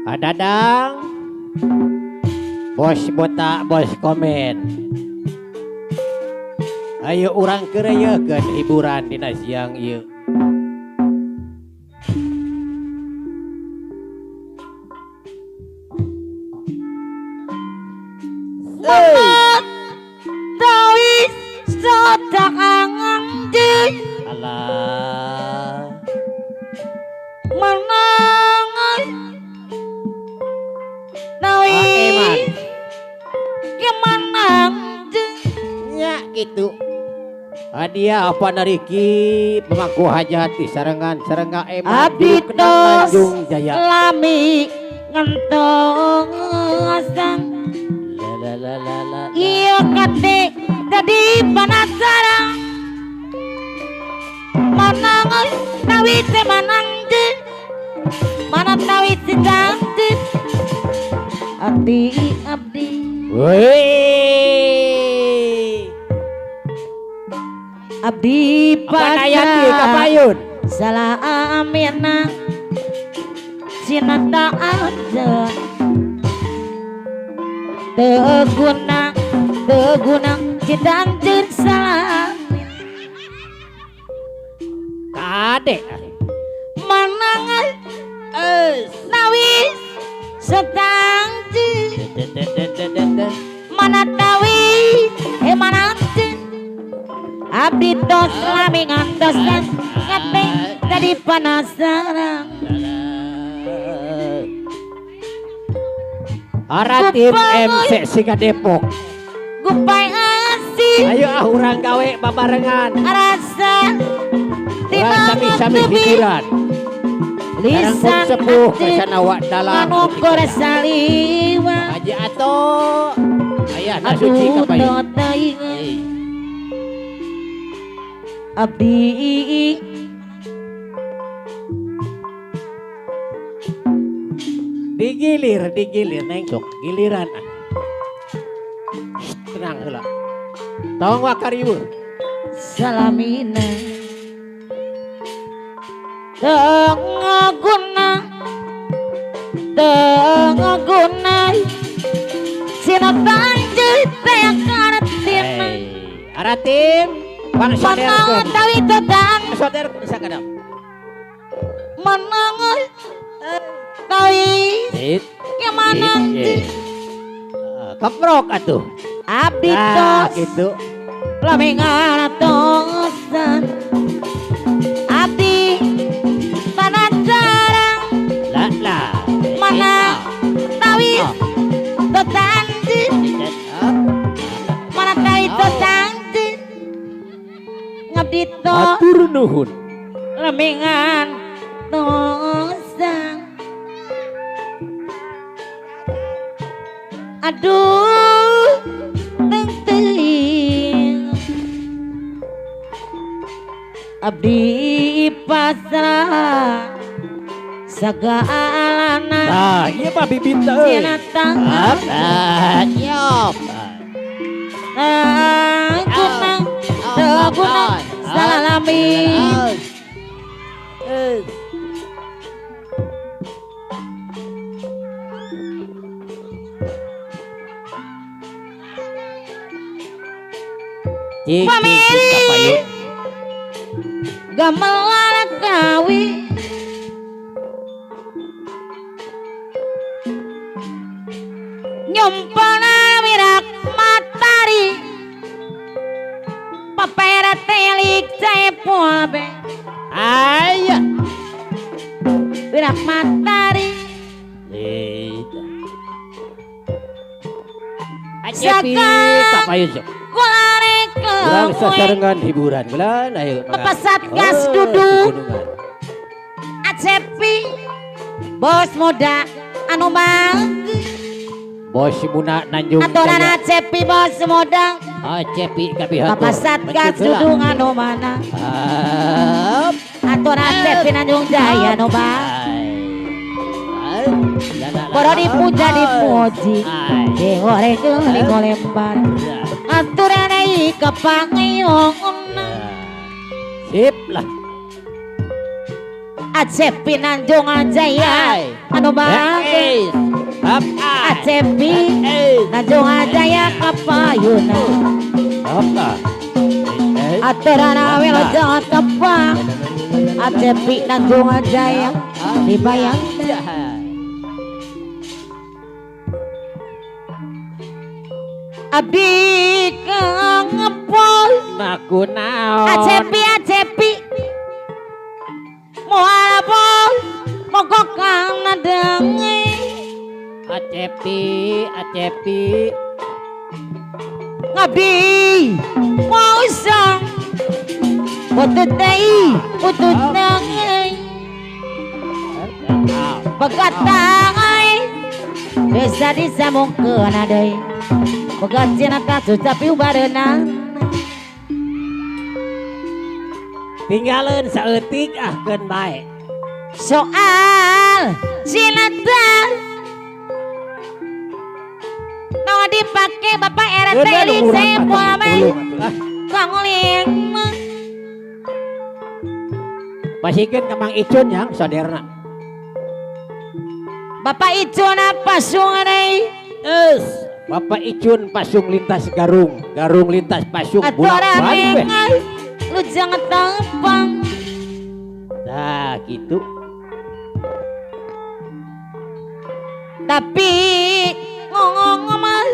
Adadang bos botak bos komen. Ayo urang kereyekeun hiburan dina siang ieu. Alah. Menang Eman. Menang nya gitu. Hadiah apa nariki pemangku hajat di sarengan sarenga eman abdi juru kendang tos Tanjung Jaya. Lami ngentosan. La la la la la. Iya kate jadi penasaran. Menang tawi teh menang deh. Mana tawi teh cantik. Abdi abdi. Wih. Abdi Apa nayati kapayun? Salah amina cinta ada teguna teguna cinta anjir salah Kade menang nawis setang mana tawi mana abdi tos lami ngantosan ngate tadi penasaran. Ara tim MC Singa Depok. Gupai asih. Ayo ah urang gawe babarengan. Rasa Urang sami-sami hiburan. Lisan sepuh kesana wak dalam. Manukur saliwa. Haji Ato. Ayah nasuci kapayun. Abdi digilir, digilir neng sok giliran. Shh, tenang heula. Tong wakariweuh. Salamina. Tengaguna. Tengaguna. Sina tanjut teh kartina. Ara tim menang tawi tetan soder bisa kadang menang tawi menang keprok atuh abdi tos gitu lami ngaratosan abdi panacarang la la menang tawi tetan mana tawi tetan ngabdi tos atur nuhun lemingan tosang aduh teuing abdi pasrah sagalana. Tah ieu mah bibit teh euy. Siap. Guna guna salami. Pamiri gamelan kawi nyumpana wirak matari papera telik cepol be aya wirak matari Acepi kapayun sok. Urang sasarengan hiburan bulan ayo Bapak Satgas duduk Acepi bos muda anu mang bos muda Nanjung aturan Acepi bos muda Acepi kapihatur Bapak Satgas duduk anu mana aturan Acepi Nanjung Jaya anu bang Boro dipuja dipuji dihoreng digolempar aturan ai kapangayon. Sip lah Acepi Nanjung Jaya. anu bae Acepi Nanjung Jaya kapayuna Aturana wilujeng tepang Acepi Nanjung Jaya dibayang Abdi kangepol Maku naon Acepi Acepi moal pol monggo kang nadengi Acepi Acepi ngabdi mausang putut tei putut nangai pegatangai desa disamungkeun deui pegat cinta tapi ubareunang tinggalin saeutik ah keun bae soal cinta tong dipake Bapak RT Elise poe kanguling pasikeun ka Mang Icun yang saderna Bapak Icun pasung deui eus Bapak Icun pasung lintas Garung, Garung lintas pasung bolak balik weh. Lu jangan tampang. Nah gitu. Tapi ngomong-ngomong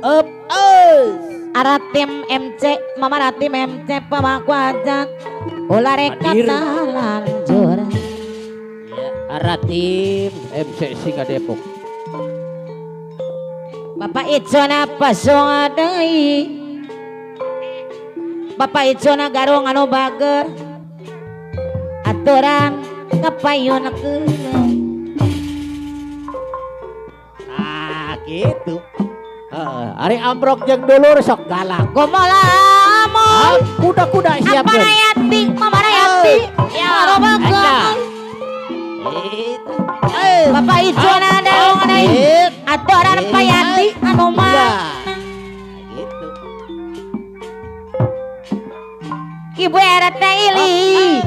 up us. Aratim MC, Mama Ratim MC pamaku ajak. Ulah reka lanjur. Ya, Aratim MC Singa Depok. Bapak Icona pasung deui Bapak Icona Garung anu bager aturan kapayun keun ah gitu heeh ari ambrok jeung dulur sok galak gomolamo kuda-kuda siapkeun Amarayati Mamarayati ya bager Bapak Icona Garung deui aturan payati anu mah gitu. Ibu RT ili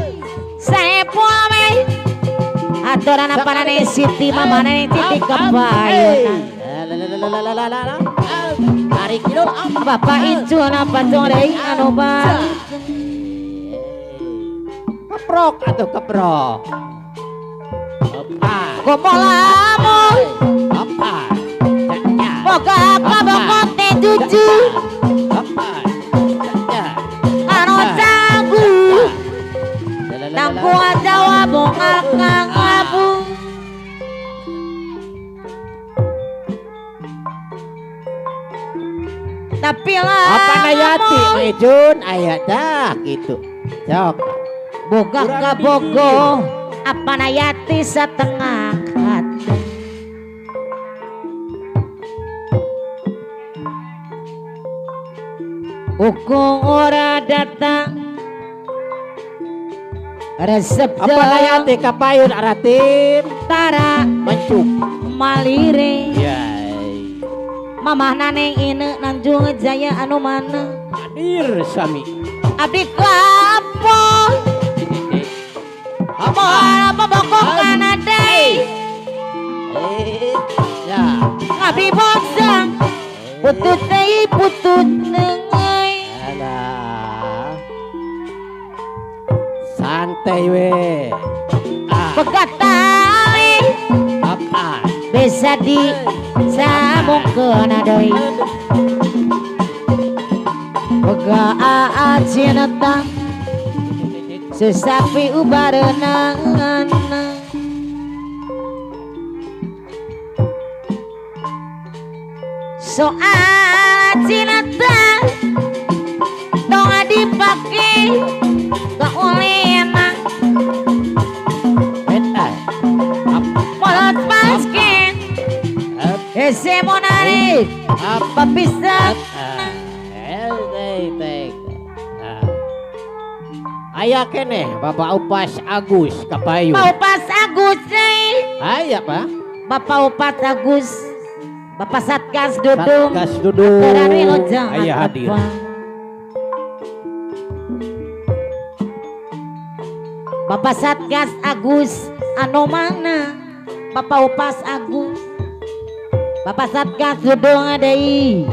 saepoe aturan aparane Siti mamane Siti kebayuna tarik kidul Bapak Icuna pacong deui anu bae keprok atuh keprok gomolamo apa boga kabokot teh juju anu cagu nanggung jawab bongal kang abu tapi lah apa nayati Ijun aya dah gitu sok boga kabogo apa nayati setengah hati ukung ora datang resep apa nayati kapayun aratim tara mencuk malire yai mamah naneng ine Nanjung Jaya anu mana hadir sami abdi kapol moal pabokok kana deui ya ngabdi bosang putut deui putut neungeui alah santai we pegatali apa bisa di samungkeun deui boga cinta sesapi ubareunangan soal cinta tong dipake kaulenang molot basket ese monarik papisah aya keneh Bapak Upas Agus kapayun. Bapak Upas Agus deui. Aya Pak. Bapak Upas Agus. Bapak Satgas Dudung. Satgas Dudung. Aya hadir. Bapak Satgas Agus anu mana? Bapak Upas Agung Bapak Satgas Dudung deui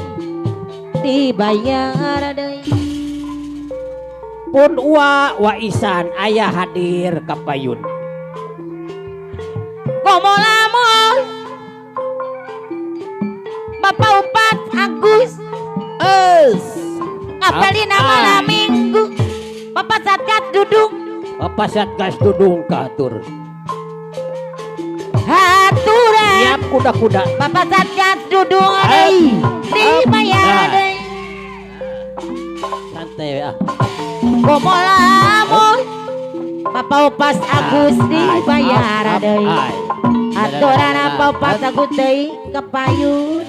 dibayar deui Pun Wa Waisan aya hadir kapayun. Komo lamun Bapak Upas Agus Es. Ngapelina malam minggu Bapak Satgas Dudung Bapak Satgas Dudung katur. Haturan Siap kuda-kuda. Bapak Satgas Dudung deui dibayar deui. Santai ah. Komo lamun Bapak Upas Agus dibayar deui. Aturan apa Upas Agus deui kepayun.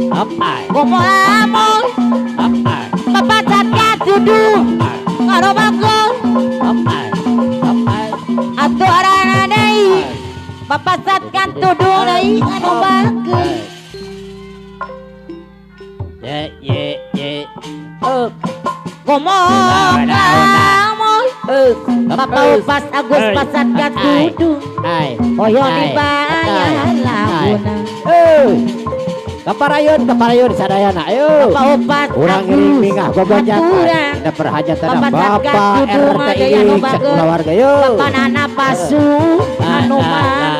Up ai. Komo lamun Up ai. Bapak Satgas Dudung ngarobakeun Up ai. Up ai. Aturan deui Bapak Satgas Dudung deui anu bageun. Ye ye ye. Up. Komo lamun Bapak Upas Agus Pak Satgas Dudung Ai. Hoyo dibayar laguna. Kaparayon kaparayon sadayana ayo. Bapak Upas Urang ngiring Agus mingah gogonjat. Aturan Dina perhajatan Bapak Satgas Bapak Dudung RT aya nu ieu bageun. keluarga yo. Bapak Nana Pasu anu mana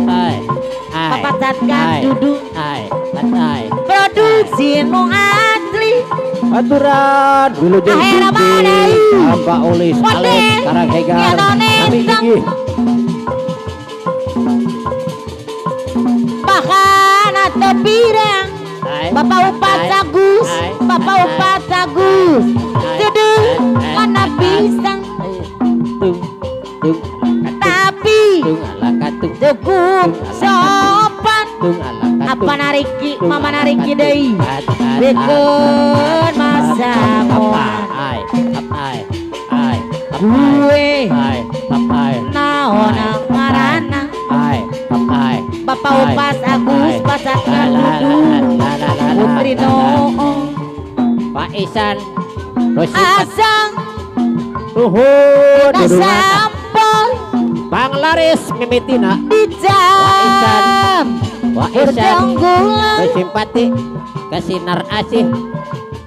Ai. Ai. Bapak Satgas Dudung Ai. Ai. Produksi nu asli Aturan wilujeng Akhirna sumping deui. Bapak Ulis Alek Karang Hegar Indonesia. Kami inggih. Bahkan atau pirang Ai. Bapak Upas Ai. Agus Ai. Bapak Ai. Upas Agus Ai. Dudung Ai. kana pisang Ai. Tung tung tapi tung ala katung cukup sopan tung ala katung. Apa nariki mama nariki deui Beken masa Ai ai ai gue ai ai naon ngaranna ai ai Bapak Upas Agus Pasatkan Dudung Putri Noo Pak Isan Rosi Asang Nuhun dudungan Sampol Bang Laris mimitina di jam Wa Isan Bertenggulan Simpati Kesinar Asih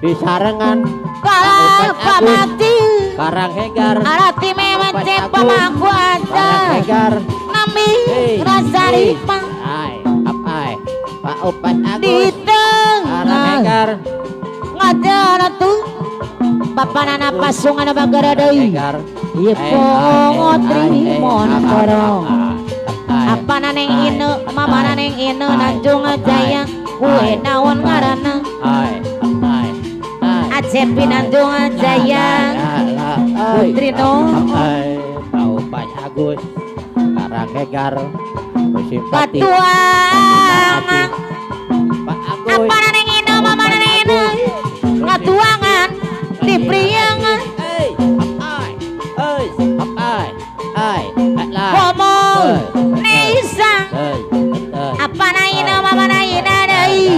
disarengan Kalau pamati Karang Hegar Arati memang Upas cepa Agus. mangku Karang ada Hegar Nami Hey, rasa hey. ripang Ai ap ai Pak Upas di Agus Karang tengah Hegar ngajar tuh Bapak Nana Pasungan Bagara deui Hegar Ieu pongotri montoro Apa naneng ine mama naneng ine Nanjung Jaya kue naon ngaranna ai ai ai Acepi Nanjung Jaya Putri No. Ai Pak Upas Agus Karang Hegar Simpati Katuangan Pak Agus Apa naneng ine mama naneng ine Ngatuangan di priangan Ei, ai, ei, ai, ai, ai, Komo Nisa ei, ei, Apa naina mama naina deui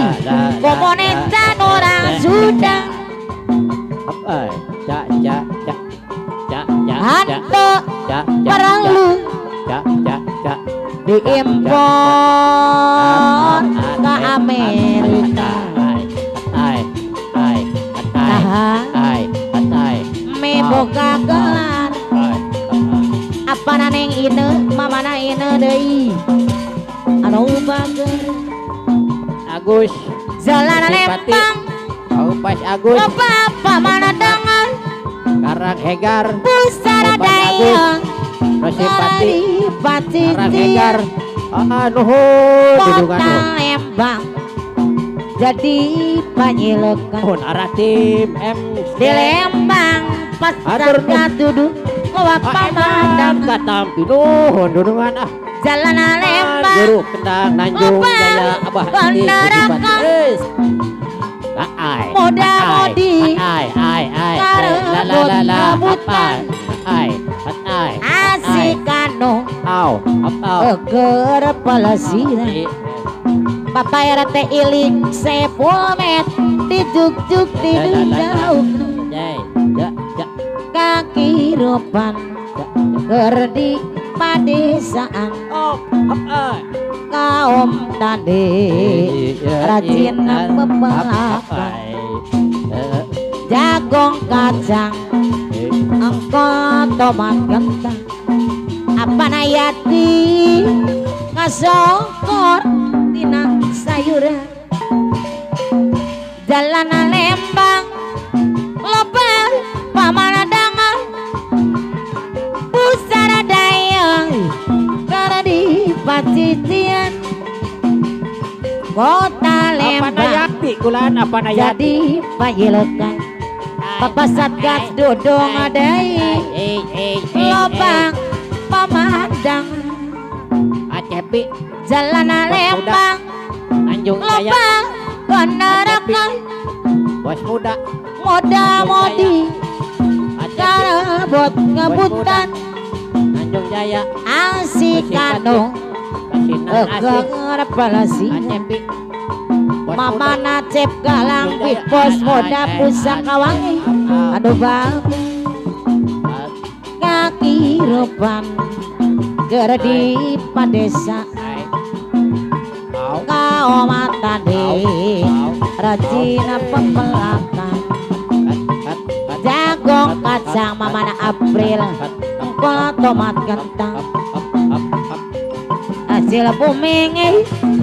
Komo neta orang sudah ai, ca, ca, ca, ca, ca, ca, Hantu ca, ca, perlu ca, ca, ca, diimpor ke Amerika. Ai, ai, ai, ai, Nah, ai, ai, me boga gelar ai, apa naneng ine mama na ine deui anu bager Agus, jalan Simpati. Lembang Upas Agus, bapak mana dengar Karang Hegar, pusara Upas dayang Rosipati, Pati Karang Hegar, ah, nuhun, dudungan kota nuhun. Lembang jadi panyilekan Nuhun Aratim M di Lembang pas Atur nuhun. duduk bapak mandang katampi nuhun dudungan ah. jalan Lembang Guru Kendang Nanjung Bapak, Jaya Abah Iti Bandarakan. Ai Muda-mudi. ai ai ai la la la la Karebut-rebutan. ai ai asik anu au au eger palasiran Bapak RT ilik sepulmet dijuk-juk di jauh ya ya kakirupan ya Keur di padesaan kaum tani rajin pepelakan jagong kacang engko tomat kentang apa nayati ngasokor tina sayuran jalan Lembang loba pamanadangan pusara dayang karena di pacitian kota Lembang apa kulan apa jadi payilokan Bapak Satgas dudung adai lobang pamandang Acepi jalan Lembang Tanjung Jaya lobang penerakan bos muda moda modi karabot ngebutan Tanjung Jaya asik kanu eger palasi Mama Nacep Galang Pos Moda Pusaka Wangi aduh bang kakirupan keur di padesaan kaum tani rajin pepelakan jagong kacang mamana April engko tomat kentang hasil bumi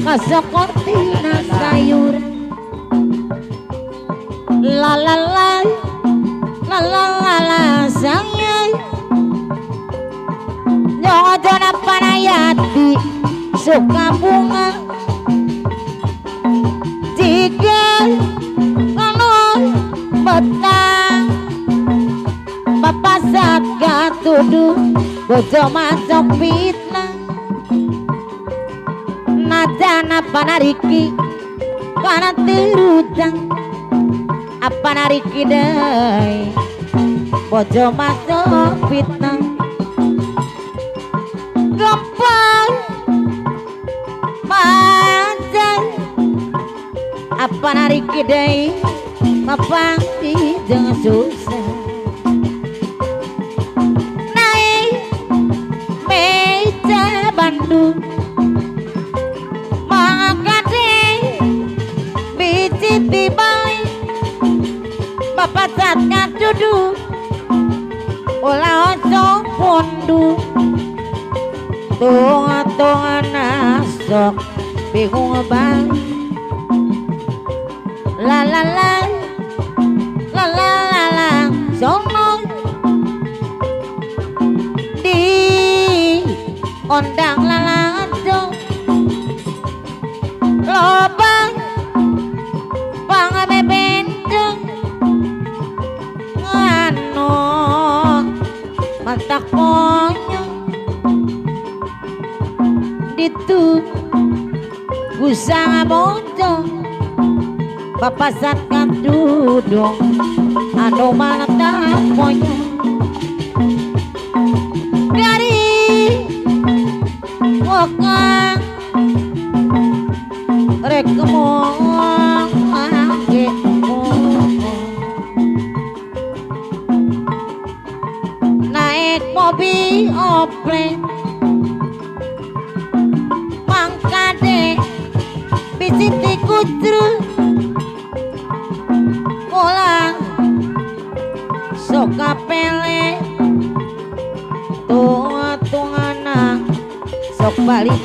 kasokor tina sayur la la la la la la la sayang jona panayati suka bunga jika kono betang bapak satga tuduh bojo masuk fitnah najana panariki kana tirutang apa nariki deui bojo masuk fitnah gempang panjang apa nariki deui mapangti jeung susah naik meja Bandung biji bali bapak satnya duduk ulah ojo pondu tunga-tunga nasok bingung bang la la la la la la la sono di ondang lalajo lobang pangabebendeng ngano matak konyol ditu gusang mojo bapak satkan dudung anu matak konyol dari wokang rek kemong naik mobil oprek mangkade bisiti kutru pulang soka pele tunga-tungana sok balik